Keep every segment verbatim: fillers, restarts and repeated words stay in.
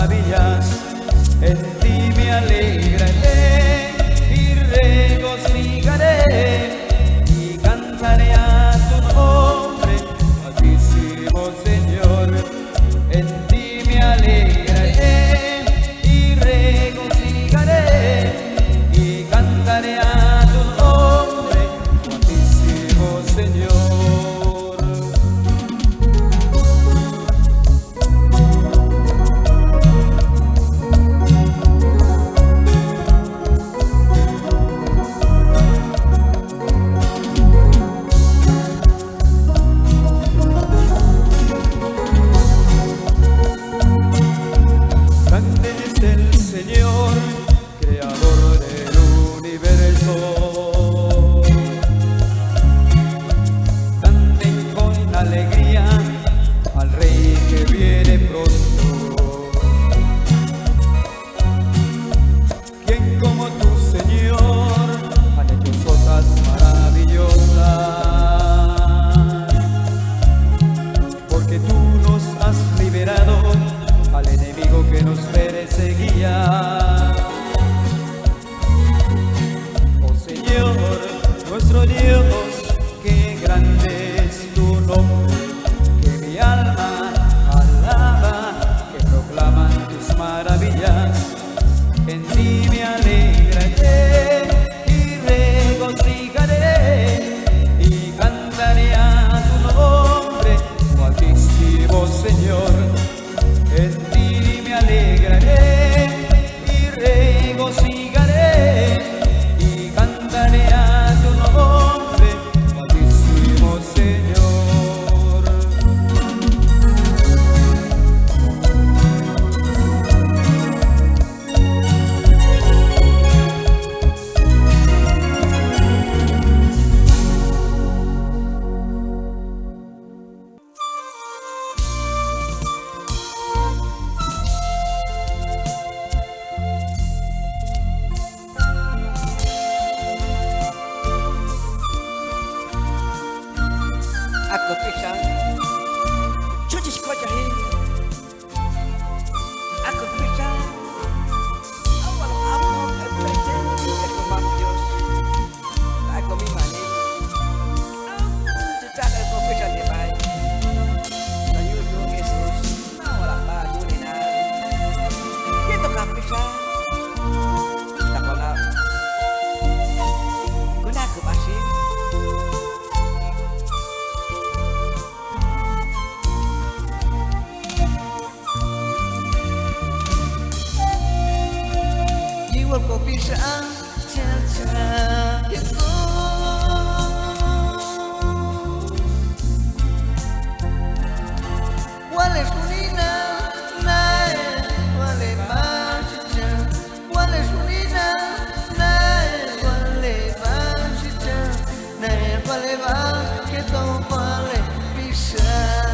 maravillas. En ti me alegraré y regocijaré y cantaré a tu nombre, altísimo Señor. En ti me alegraré y regocijaré y cantaré a tu nombre, altísimo Señor. Grande es el Señor, creador del universo. Canten con alegría al Rey que viene pronto. ¿Quién como tú, Señor, ha hecho cosas maravillosas? Porque tú nos has liberado al enemigo que nos perseguía. Oh Señor, nuestro Dios, qué grande es tu nombre, que mi alma alaba, que proclaman tus maravillas. En ti me alegraré y regocijaré y cantaré a tu nombre, oh altísimo Señor. En ti me alegraré y regocijaré y cantaré a tu nombre, altísimo Señor. Ako pixan, chuchix kochaji. Ako pixan, awal amo, el presente de Komam Dios. Ako mimanil. Am, chuchaq el kopixa de bay. Sa yuj yuj Jesús. Nawal b'ay yuninal. Yetoq ha pixan. Taq'on ab'. Kona kob'a xin. Yul kob'ixan chal chal Jesús. Wal hex uninal, na'e, wal heb'a, chal chal. Wal hex uninal, na'e, wal heb'a, chal chal. Na'e, wal heb'a, yetoq wal hepixan.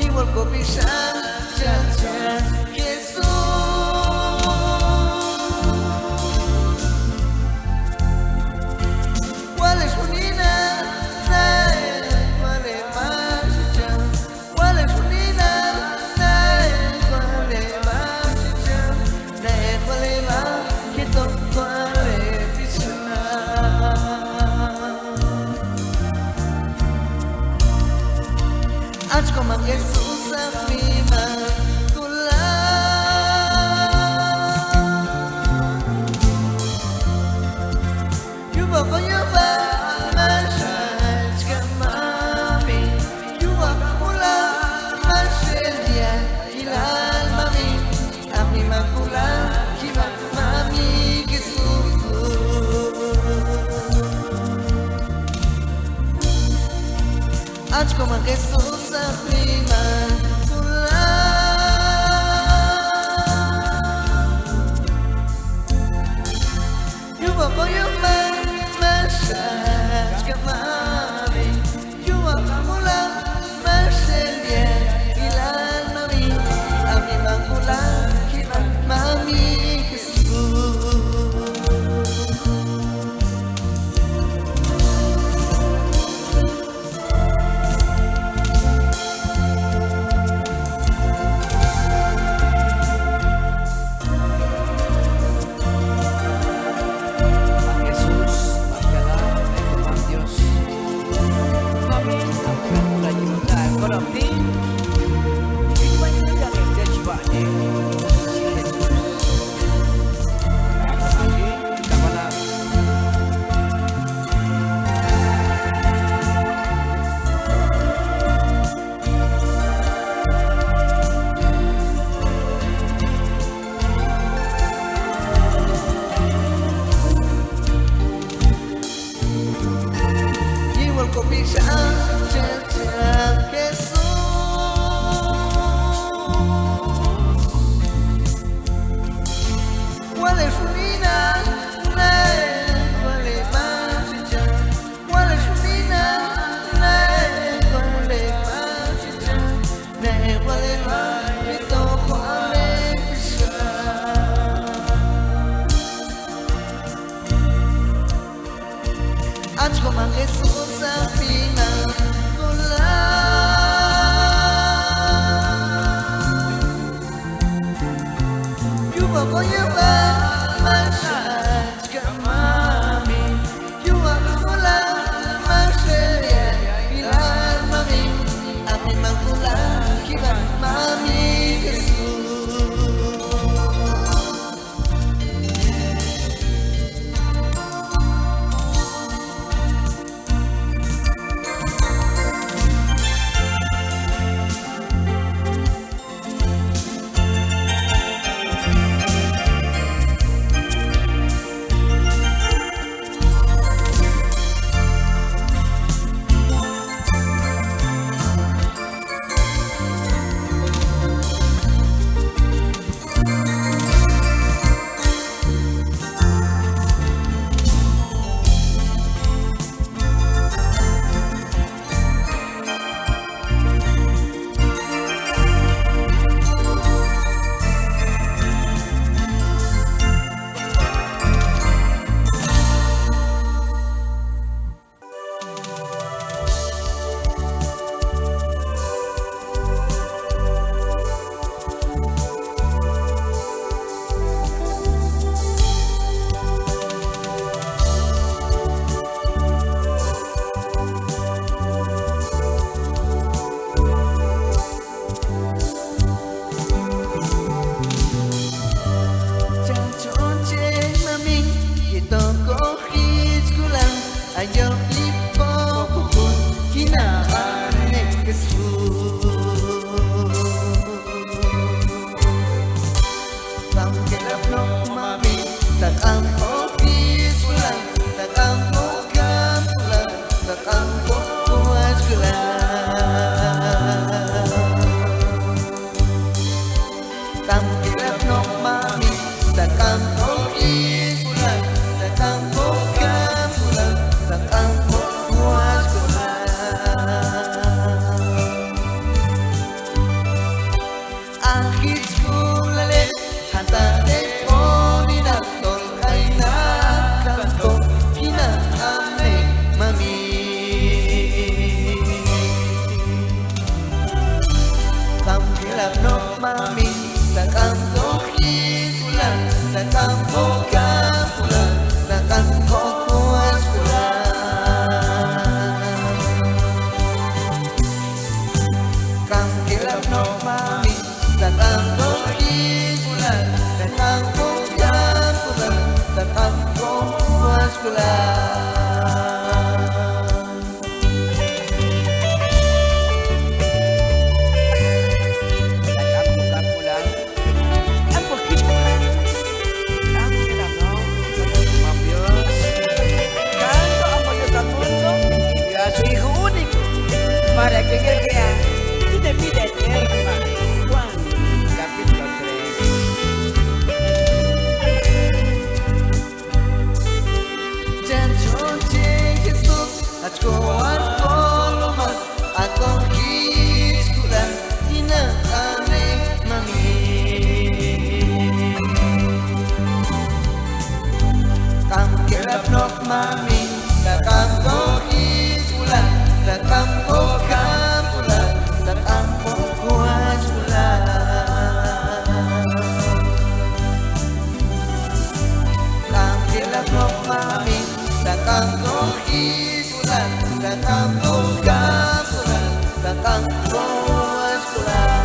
Yul kob'ixan chal chal Jesús. Wal hex uninal, na'e, wal heb'a, chal chal. Wal hex uninal, na'e, wal heb'a, chal chal. Na'e, wal heb'a, yetoq wal hepixan. Hach komam Jesús, hach miman tu la. Yub'oq oyob'al max hach kan, mami. Yub'oq mulnaj max el yaj ilal, mami. Hach miman tu la, yib'an, mami Jesús. Hach komam Jesús, hach miman tu la. Yub'oq oyob'al max hach kan, mami. Yub'oq mulnaj max el yaj ilal, mami. Hach miman tu la, yib'an, mami Jesús. mamin, ta k'am kojk'isb'ulal, ta k'am kojk'isb'ulal, ta k'am kojwatx'b'ulal. K'am ke elapnoq mamin, ta k'am kojk'isb'ulal, ta k'am kojk'isb'ulal, ta k'am kojwatx'b'ulal. K'am kojk'isb'ulal, k'am kojwatx'b'ulal. K'am ke elapnoq, Mam Dios. Tanto amó Dios al mundo, que dio a su Hijo único, para que en él crea, tiene vida eterna. Juan, capítulo tres. Chach on chi Jesús, hach kowal Kolomal, ha kojk'isb'ulal, tinaq' q'anej mamin. K'am ke elapnoq mamin, ta k'am kojk'isb'ulal, ta k'am kojk'isb'ulal, ta k'am kojwatx'b'ulal. K'am ke elapnoq mamin, ta k'am kojk'isb'ulal, ta k'am kojk'isb'ulal, ta k'am kojwatx'b'ulal.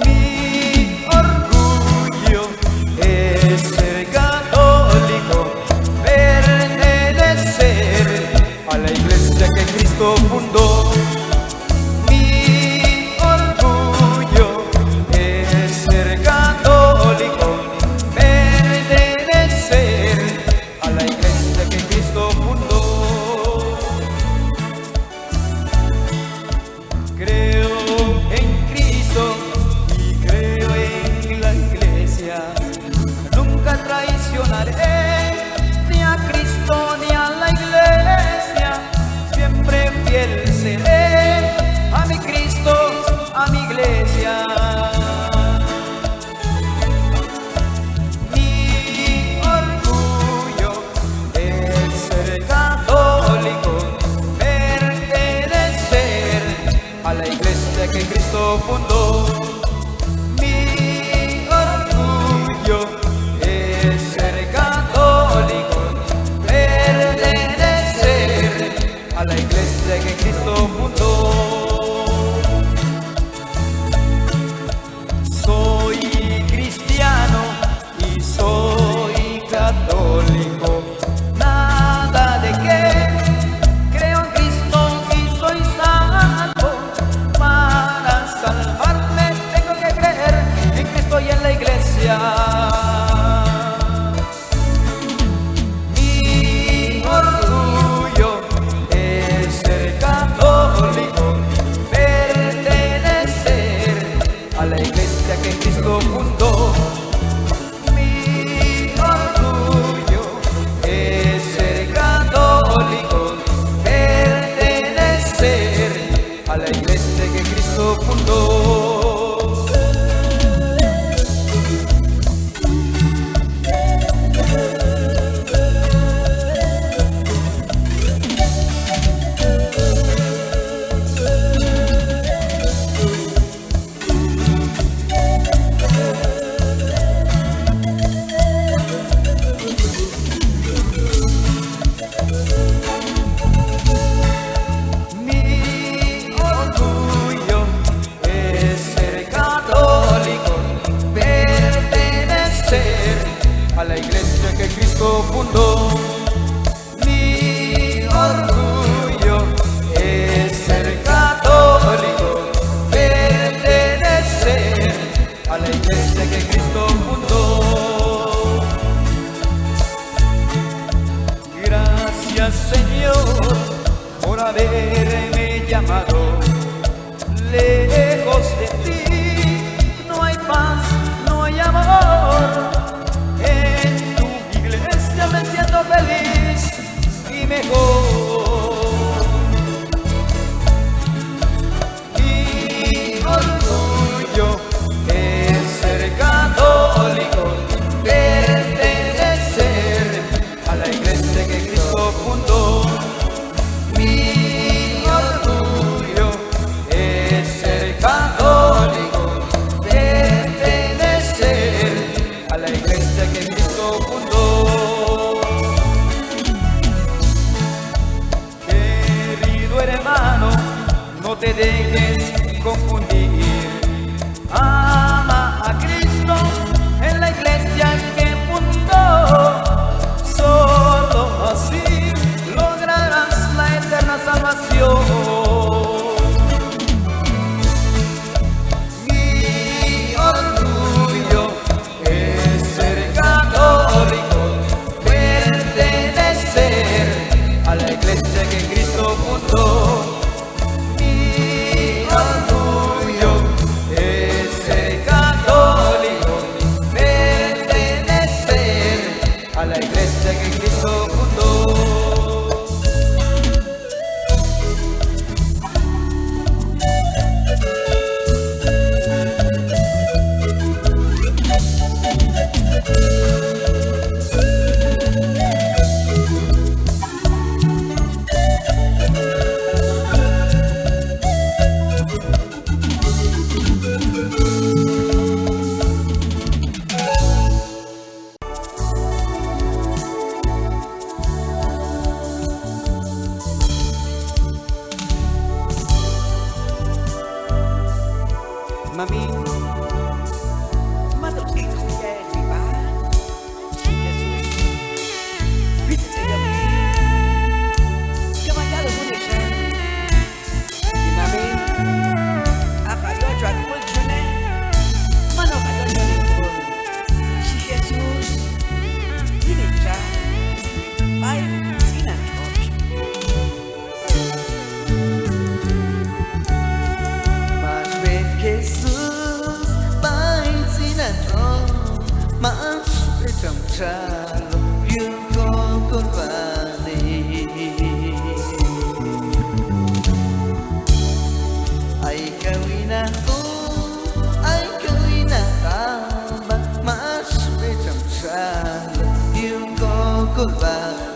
Mi orgullo es ser católico, pertenecer a la iglesia que Cristo fundó. Mi orgullo es ser católico, pertenecer a la iglesia que Cristo fundó. Creo en Cristo y creo en la iglesia. Nunca traicionaré ni a Cristo ni a la iglesia. Siempre fiel seré a mi Cristo, a mi iglesia. Mi orgullo es ser católico, pertenecer a la iglesia que Cristo fundó. Mi orgullo es ser católico, pertenecer a la iglesia que Cristo fundó. Soy cristiano y soy católico, nada de que creo en Cristo y soy salvo. Para salvar Señor, por haberme llamado. Lejos de ti no hay paz, no hay amor. En tu iglesia me siento feliz y mejor. Mi orgullo es ser católico, pertenecer a la iglesia que Cristo fundó. Mi orgullo es ser católico, pertenecer a la iglesia que Cristo fundó. Querido hermano, no te dejes confundir. Ama a Cristo en la iglesia que fundó. Solo así lograrás la eterna salvación. Mi orgullo es ser católico, pertenecer a la iglesia que Cristo fundó. Mi orgullo es ser católico, pertenecer a la iglesia que Cristo fundó. Mamin, mato ch'ik'ja mi b'a. Jesús, witz'e ch'ik'ja mi. Kama yalon jun ixan. Mamin, aq'a yochwan k'ul chune, man hoq ha yochwan hin k'ul, xhi Jesús. Yin hin txaj b'ay tz'inan tx'otx'. Max b'et Jesús b'ay tz'inan tx'otx', max b'et cham txajlo yul ko kolb'anil. Ay kawinaq tu', ay kawinaq q'anb'al, max b'et cham txajlo yul ko kolb'anil.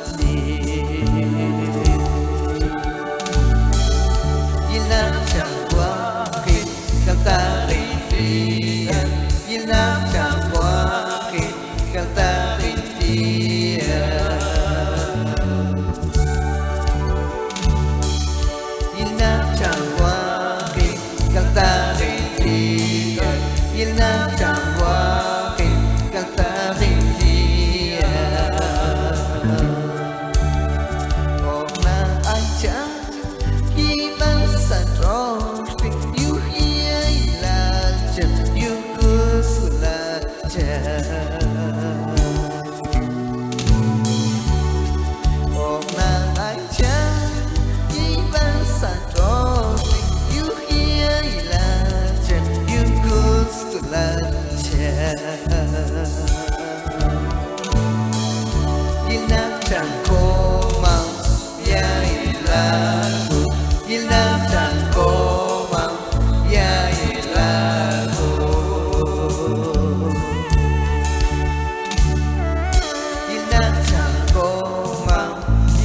Yilnaq cham waqil, k'al taq hin ti'al. Yilnaq cham waqil, k'al taq hin ti'al. Yilnaq cham waqil, k'al taq hin ti'al. Yilnaq cham waqil, k'al taq hin ti'al. Hoq naq ay cham yib'an sat tx'otx' ti', yuj ya'ilal cham, yuj k'usulal cham. Hoq naq ay cham yib'an sat tx'otx' ti', yuj ya'ilal cham, yuj k'usulal cham. Yilnaq cham komam ya'ilal tu', yilnaq cham komam ya'ilal tu'. Yilnaq cham komam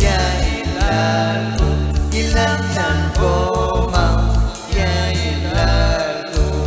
ya'ilal tu', yilnaq cham komam ya'ilal tu'.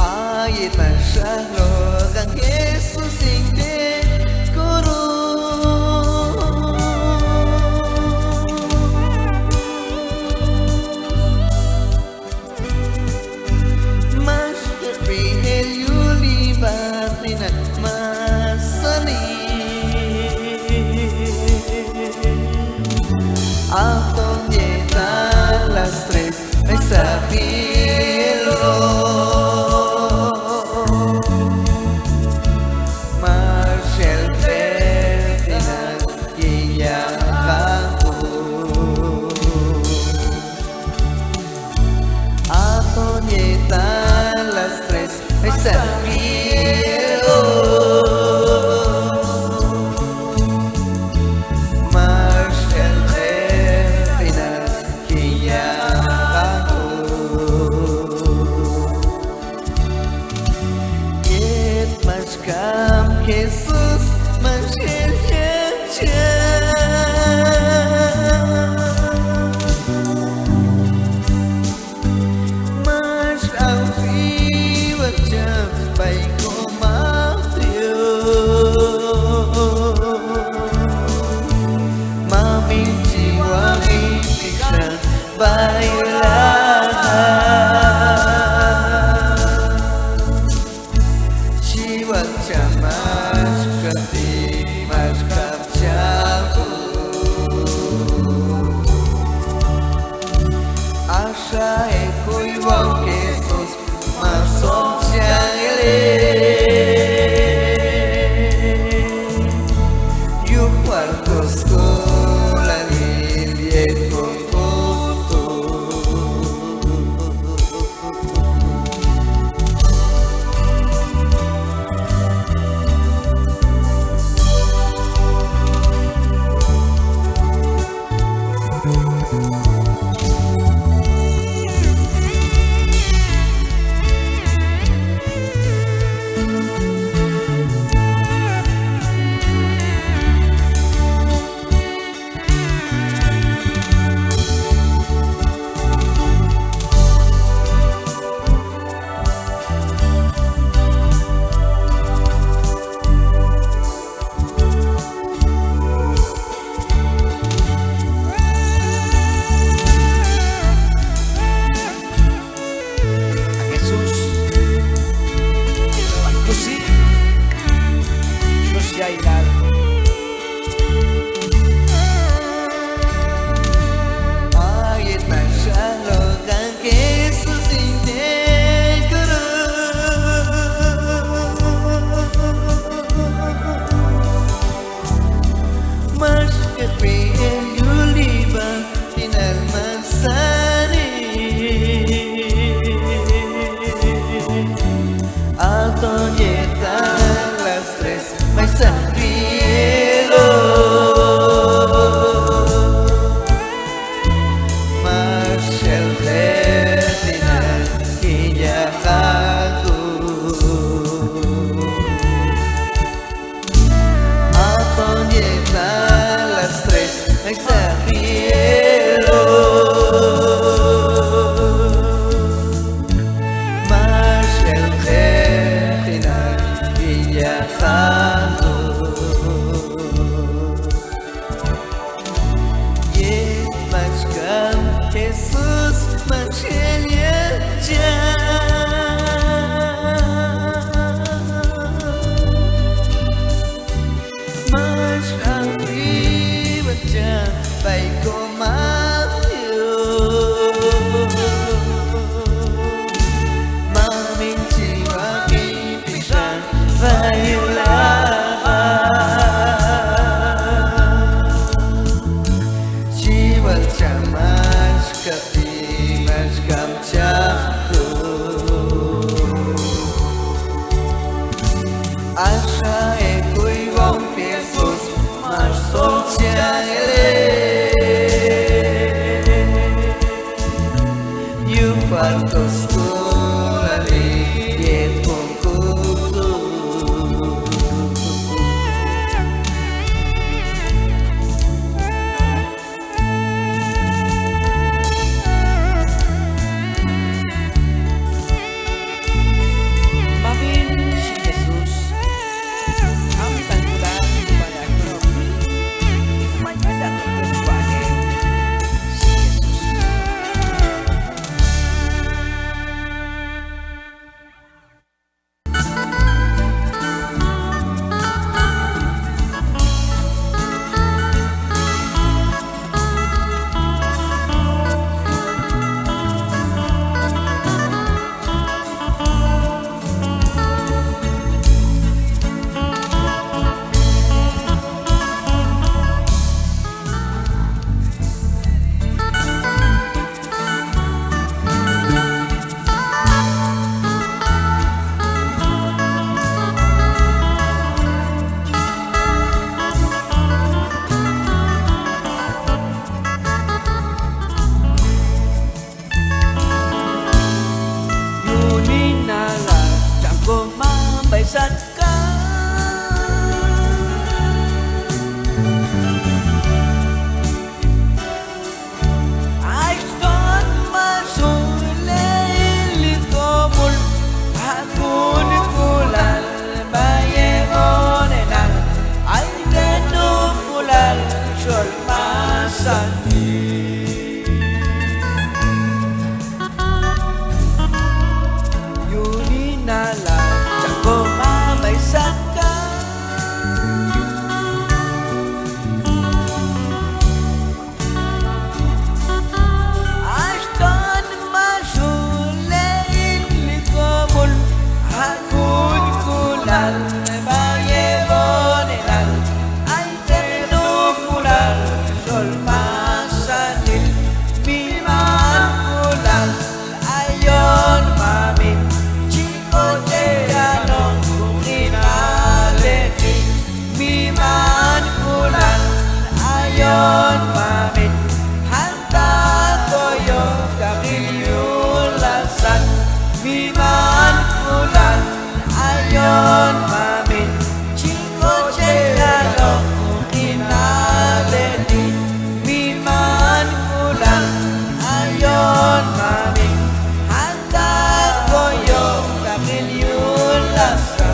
A yet max aj lokan Jesús yin te' kurus, max k'eqb'i el yul yib'an tinani' masanil. Aton yet a las tres ay sab'il on, max el b'ej tinani' yin yaqan tu'. Aton yet a las tres ay sab'il on, max el b'ej tinani' yin yaqan tu'. Yet max kam Jesús, max el cham cham, max awji wal cham b'ay komam Dios. Mamin, chi wa'on hin pixan b'ay lajan. Chi wal cham max kam ti', max kam cham tu'. Axa hekuy wal Jesús max sok'chan el yuj wal k'usk'ulalil yet jun tu'. A Jesús, Jesús ya ilal. A yet max aj lokan Jesús yin te' kurus, max k'eqb'i el yul yib'an tinani' masanil. Aton yet a Axa hekuywom Jesús max tzon txajil hej yuj cuarto sk'ulal hej yet jun kutz'um. Mamin, xhi Jesús, am b'ay k'ulal tu' b'ay ha konob', xhi Jesús. Yuninal cham komam b'ay satkan. Ax ton max uleyil komul, ha jun k'ulal b'ay heb' onenal, ay ten jun k'ulal xol masanil. Yuninal cham komam b'ay satkan. Ax ton max uleyil komul, ha jun k'ulal b'ay heb' onenal, ay ten jun k'ulal xol masanil. Miman k'ulal ayon mamin, chi kochej hanoq jun q'inale ti'. Miman k'ulal ayon mamin, jantaq koyok kaqil yul ha sat. Miman k'ulal ayon mamin, chi kochej hanoq jun q'inale ti'. Miman k'ulal ayon mamin, jantaq koyok kaqil yul ha sat.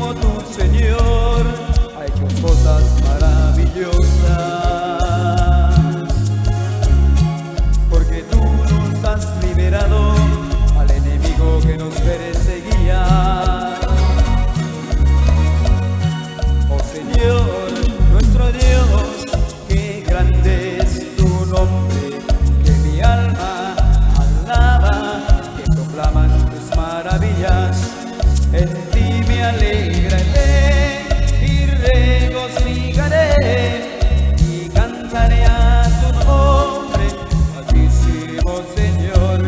Tu Señor ha hecho cosas maravillosas, porque tú nos has liberado al enemigo que nos perseguía. Oh Señor, nuestro Dios, qué grande es tu nombre, que mi alma alaba, que proclaman tus maravillas. En ti me alegraré y regocijaré y cantaré a tu nombre, altísimo Señor.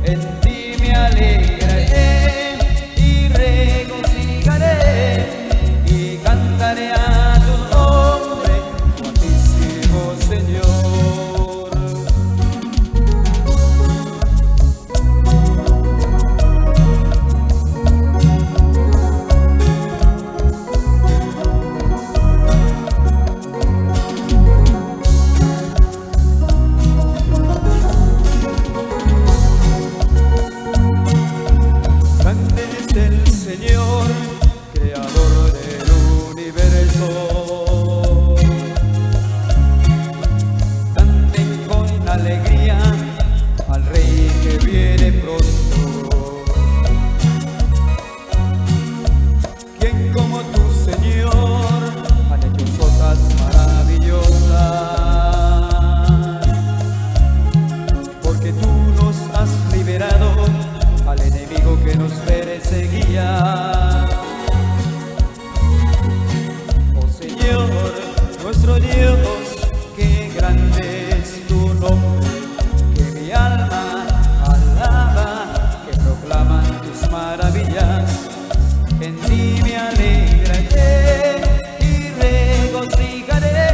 En ti me alegraré y regocijaré y cantaré a tu nombre, altísimo Señor. Grande es el Señor, creador del universo. Canten con alegría al Rey que viene pronto. ¿Quién como tú, Señor, ha hecho cosas maravillosas? Porque tú nos has liberado al enemigo que nos perseguía. Oh Señor, nuestro Dios, qué grande es tu nombre, que mi alma alaba, que proclaman tus maravillas. En ti me alegraré y regocijaré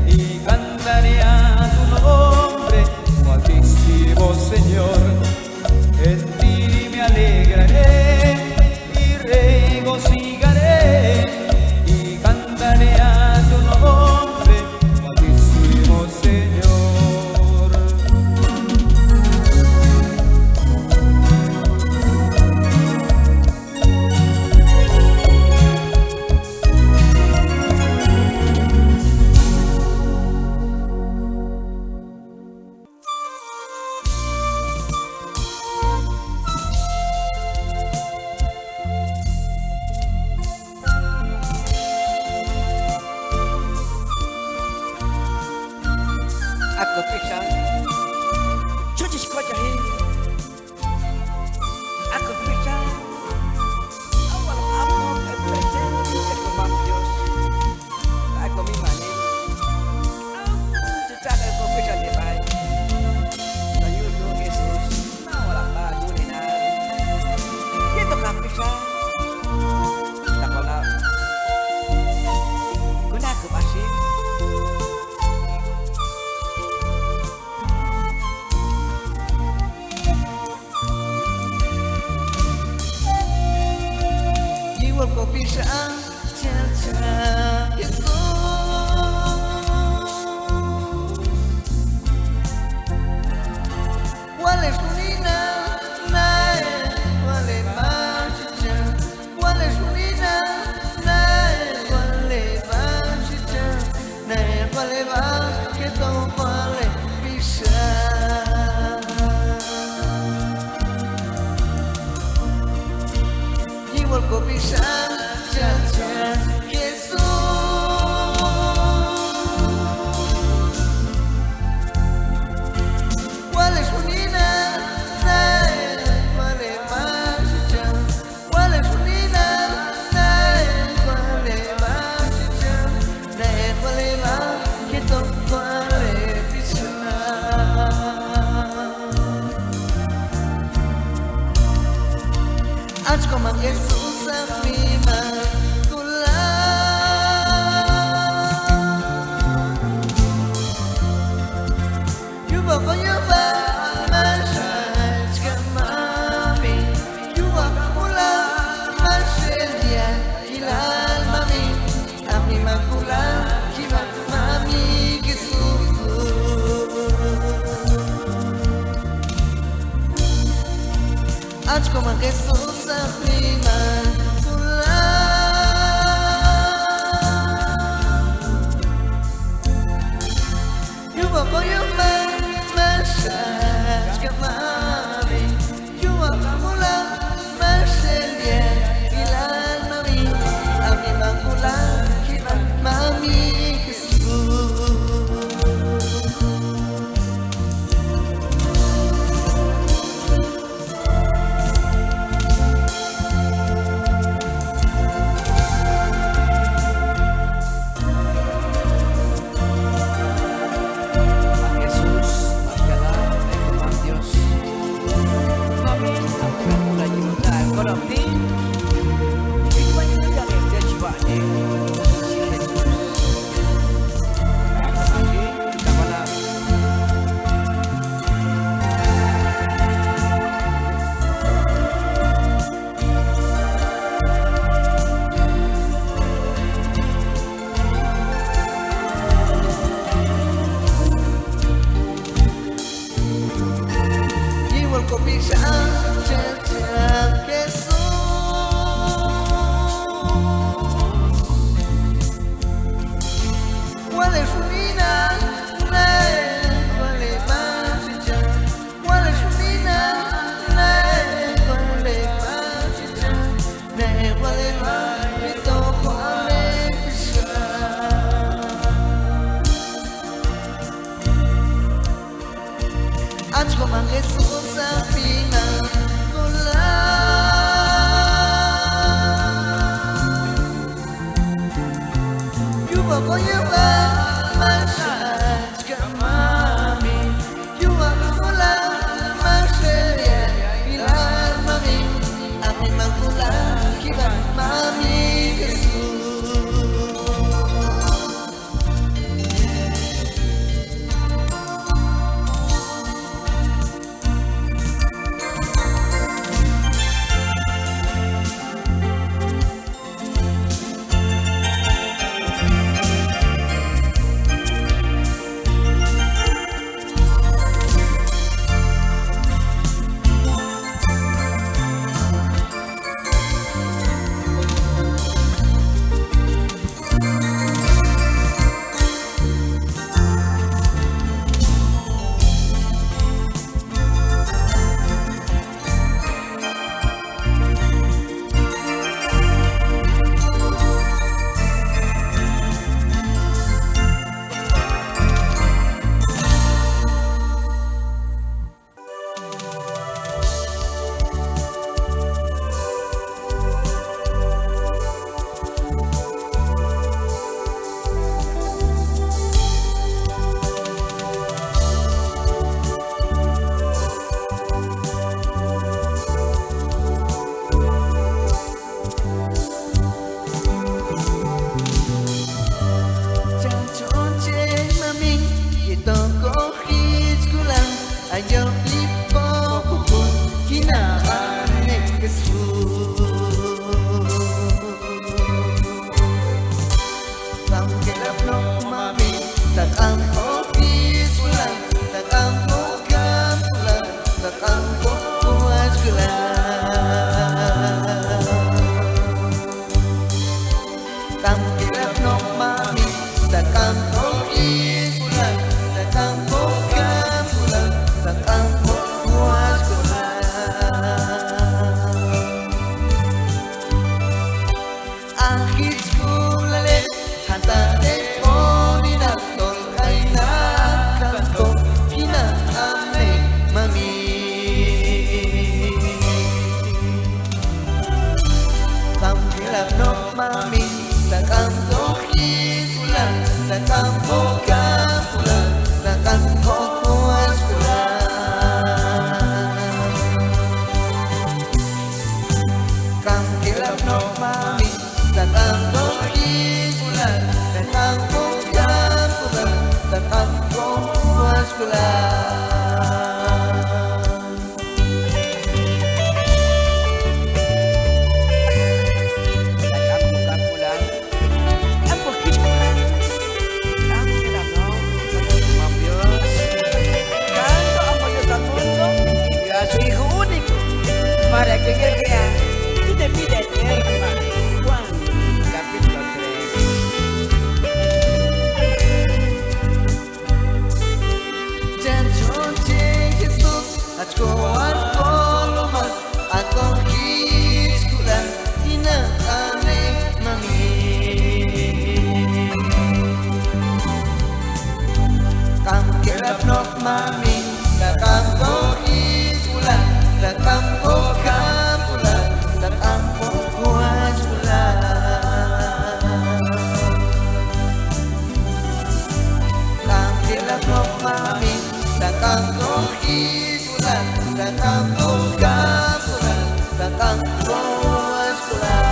y cantaré a tu nombre, oh altísimo Señor. En ti me alegraré y regocijaré y cantaré a tu nombre, altísimo Señor. Aq' ko pixan, ch'uch'ix kochaji. Aq' ko pixan, awal amo, aq' ko pixan, aq' ko mam Dios. Aq' ko mimanil. Am, chi txajel ko pixan ti' b'ay. San Yul Yul Jesús. Nawal aq' b'a yuninal. Yetoq ha pixan. Taq'on ab'. Ko naq' ko b'a xin. Yin wal ko pixan, cha cha Jesús. Walex uninal, na'e, wale b'a chi cha. Walex uninal, na'e, wale b'a chi cha. Na'e, wale b'a, que to wale pixan. Yin wal ko pixan, cha cha Jesús. Walex uninal, Cham chon chej mamin, yet hoq koj jitzk'ulal, ayoq li' poq jun tina'anej Jesús. K'am jelapnoq mamin, ta k'am koj jitzk'ulal, ta k'am koj kamk'ulal, ta k'am koj watx'k'ulal. K'am jelapnoq mamin, ta k'am koj jitzk'ulal, ta k'am koj kamk'ulal, ta k'am koj watx'k'ulal. A jitzk'ulalej, jantaq te' poninal tol ay naq kan koj tina'anej mamin. K'am jelapnoq mamin, ta k'am koj jitzk'ulal, ta k'am koj kamk'ulal, ta k'am koj watx'k'ulal. K'am jelapnoq mamin, ta k'am koj jitzk'ulal, ta k'am koj kamk'ulal, ta k'am koj watx'k'ulal. Ta k'am koj kamk'ulal, k'am koj jitzk'ulal, k'am jelapnoq, k'am koj mam Dios, tanto amó Dios al mundo, que dio a su Hijo único, para que en él crea y tenga vida eterna. Juan, capítulo tres. Cham chon chej Jesús, hach kowal Kolomal, a koj jitzk'ulal tina'anej mamin. K'am jelapnoq mamin, ta k'am koj jitzk'ulal, ta k'am koj kamk'ulal, ta k'am koj watx'k'ulal. K'am jelapnoq mamin, ta k'am koj jitzk'ulal, ta k'am koj kamk'ulal, ta k'am koj watx'k'ulal.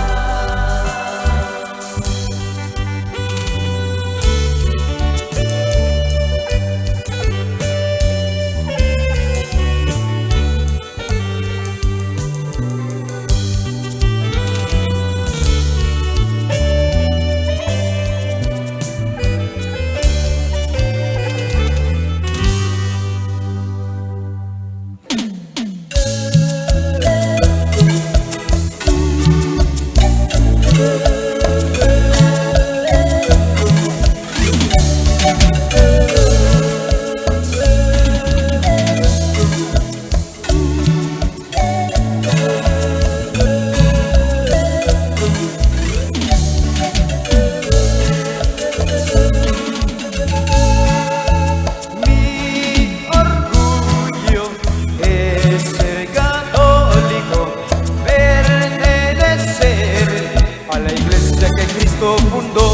Mi orgullo es ser católico, pertenecer a la iglesia que Cristo fundó.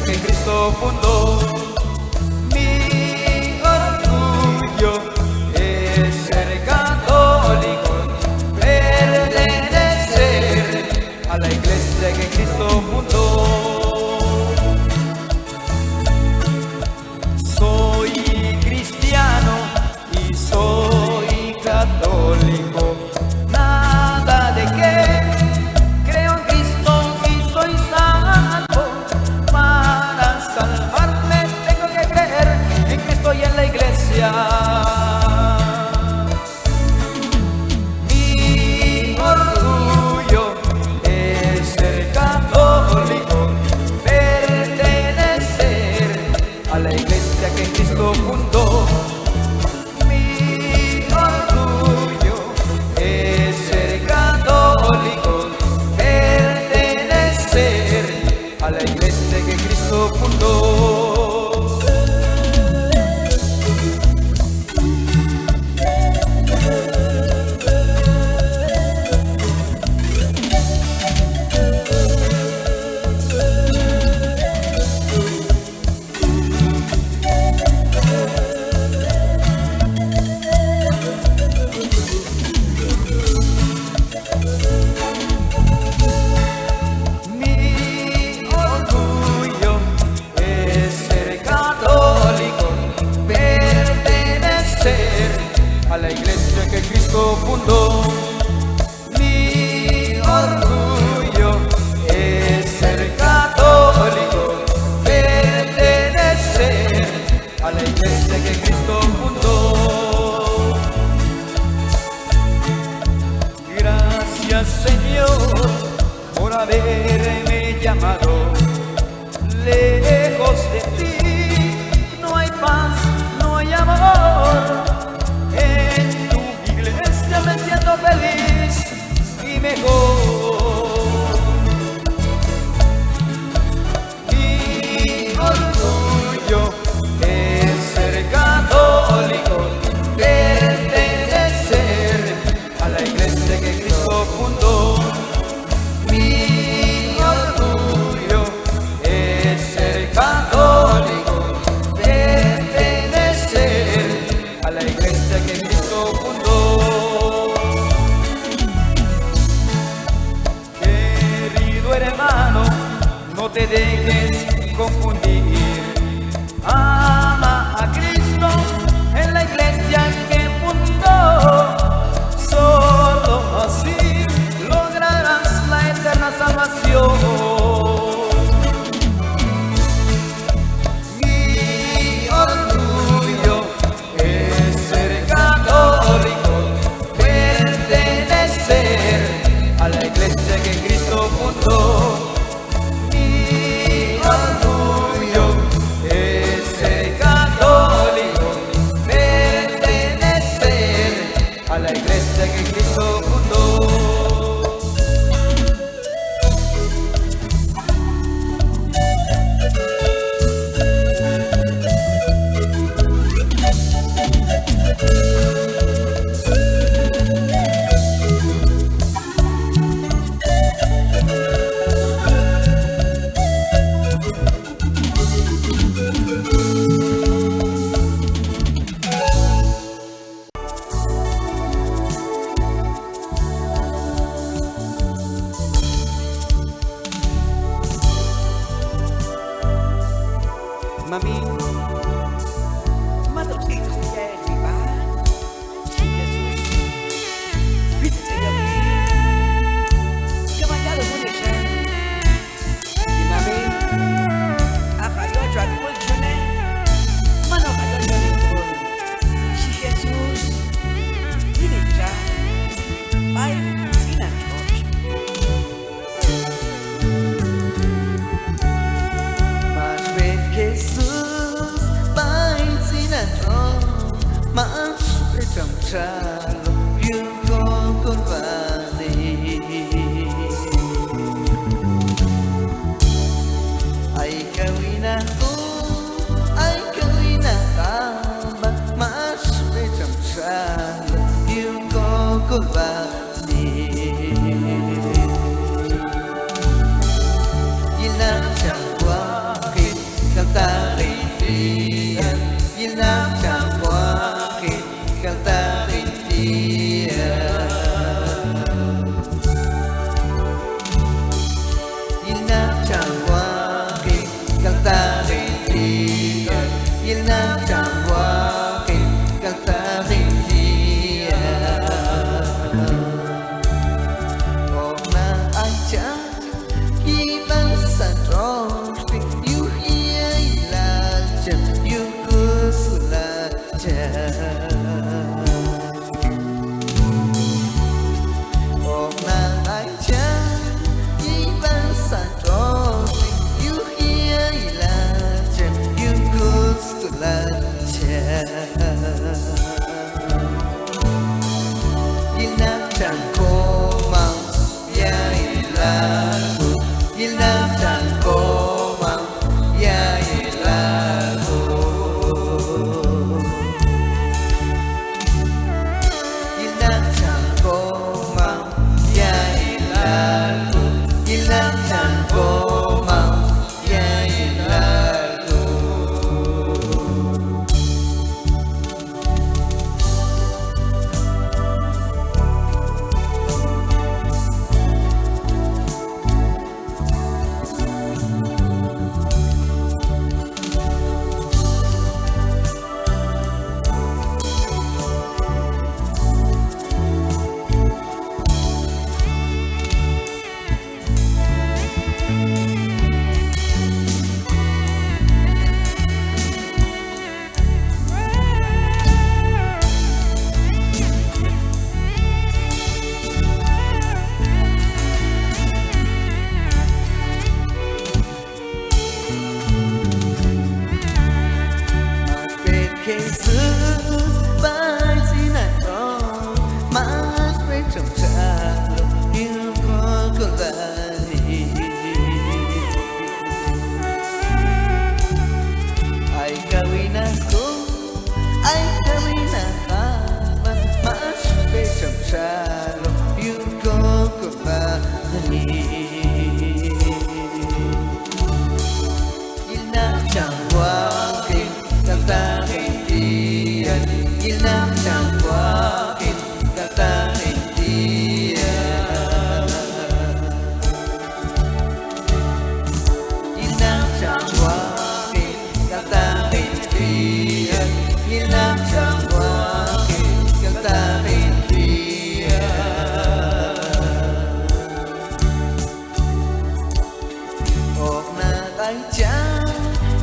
que Cristo fundó. Mi orgullo es ser católico, pertenecer a la iglesia que Cristo fundó. Soy cristiano y soy católico, nada de que creo en Cristo y soy salvo. Para salvarme tengo que creer en Cristo y en la iglesia. Mi orgullo es ser católico, pertenecer a la iglesia que Cristo fundó. Mi orgullo es ser católico, pertenecer a la iglesia que Cristo fundó. Mi orgullo es ser católico, pertenecer a la iglesia que Cristo fundó. Mi orgullo es ser católico, pertenecer a la iglesia que Cristo fundó. Gracias, Señor, por haberme llamado. Lejos de ti no hay paz, no hay amor. En tu iglesia me siento feliz y mejor. Mi orgullo es ser católico, pertenecer a la iglesia que Cristo fundó. Mi orgullo es ser católico, pertenecer a la iglesia que Cristo fundó. Querido hermano, no te dejes confundir. Ama a Cristo en la iglesia que fundó. Solo así lograrás la eterna salvación. Mi orgullo es ser católico, pertenecer a la iglesia que Cristo fundó. Mi orgullo es ser católico, pertenecer a la iglesia que Cristo fundó. Mamin, mato tz'ik' ya'el b'i b'a, xhi Jesús. B'itz tz'eya b'i, k'am ay yalon junelxa. Yin mamin, aq' ayochwan k'ul chune, man hoq ayochwan hin k'ul, xhi Jesús. Yin hin txaj b'ay tz'inan tx'otx'. Max wet Jesús b'ay tz'inan tx'otx', max wet cham txajlo yul ko kolb'anil. Ay kaw winaq tu', ay kaw winaq q'anb'al, max wet cham txajlo yul ko kolb'anil. Yil naq cham wal, Max b'et Jesús b'ay tz'inal tx'otx', max b'et cham txajloq yul kokol b'ani. Ay kawinaq ko, ay kawinaq q'aq'b'al, max b'et cham txajloq yul kokol b'ani. Yilnaq cham waq'in, k'al ta' hin ti'al. Yilnaq cham waq'in, k'al ta' hin ti'al. Yilnaq cham waq'in, k'al ta' hin ti'al. Yilnaq cham waq'in, k'al ta' hin ti'al. Hoq naq ay cham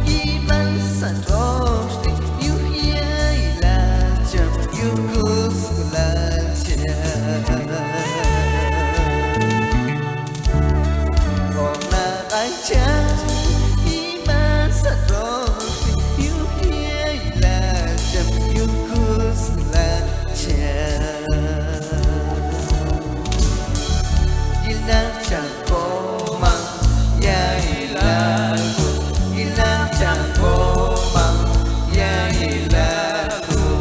yib'an sat oxti', yuj ya'ilal cham, yuj kusk'ulal cham. Hoq naq ay cham yib'an sat oxti', yuj ya'ilal cham, yuj kusk'ulal cham. Yilnaq cham komam ya'ilal tu', yilnaq cham komam ya'ilal tu'.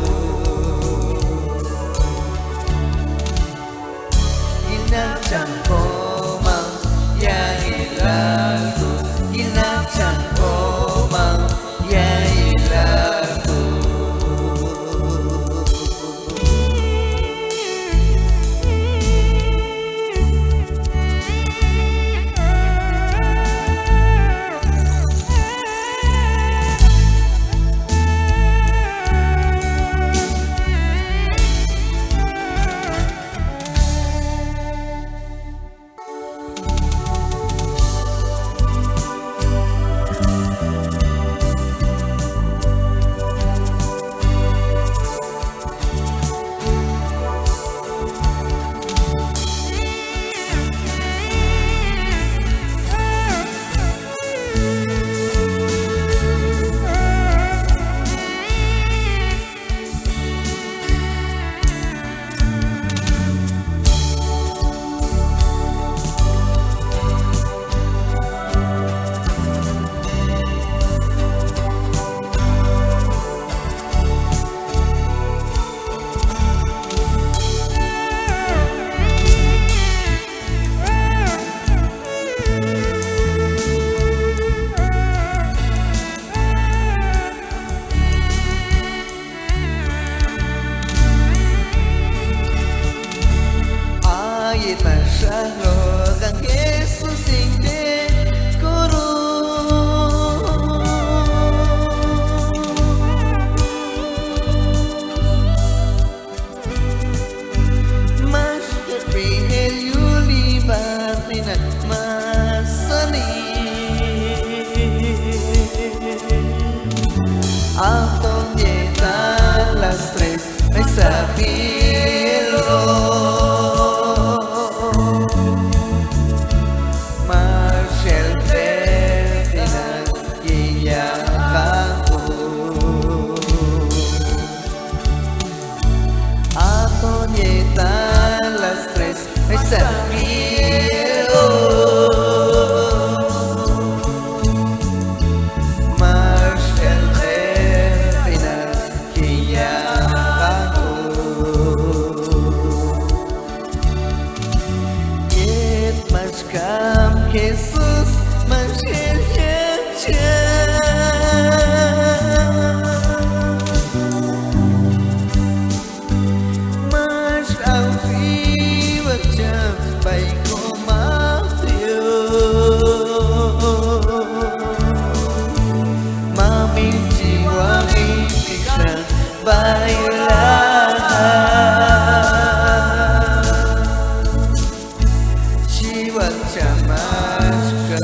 Yilnaq cham komam ya'ilal tu', yilnaq cham komam ya'ilal tu'. A yet max ajloq kan Jesús yin te' kurus, max jek'b'i el yul yib'an tinani' masanil. Aton yet a las tres ay saqb'i el hon, max el b'et tinani' yin yaqan tu'. Aton yet a las tres ay saqb'i el hon, max el b'et tinani' yin yaqan tu'. Yet max kam Jesús, max el yet cham, max awji wal cham b'ay komam Dios. Mamin, chi wa'ij ti' xan b'ay lajan, chi wal cham axka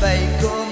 b'ay ko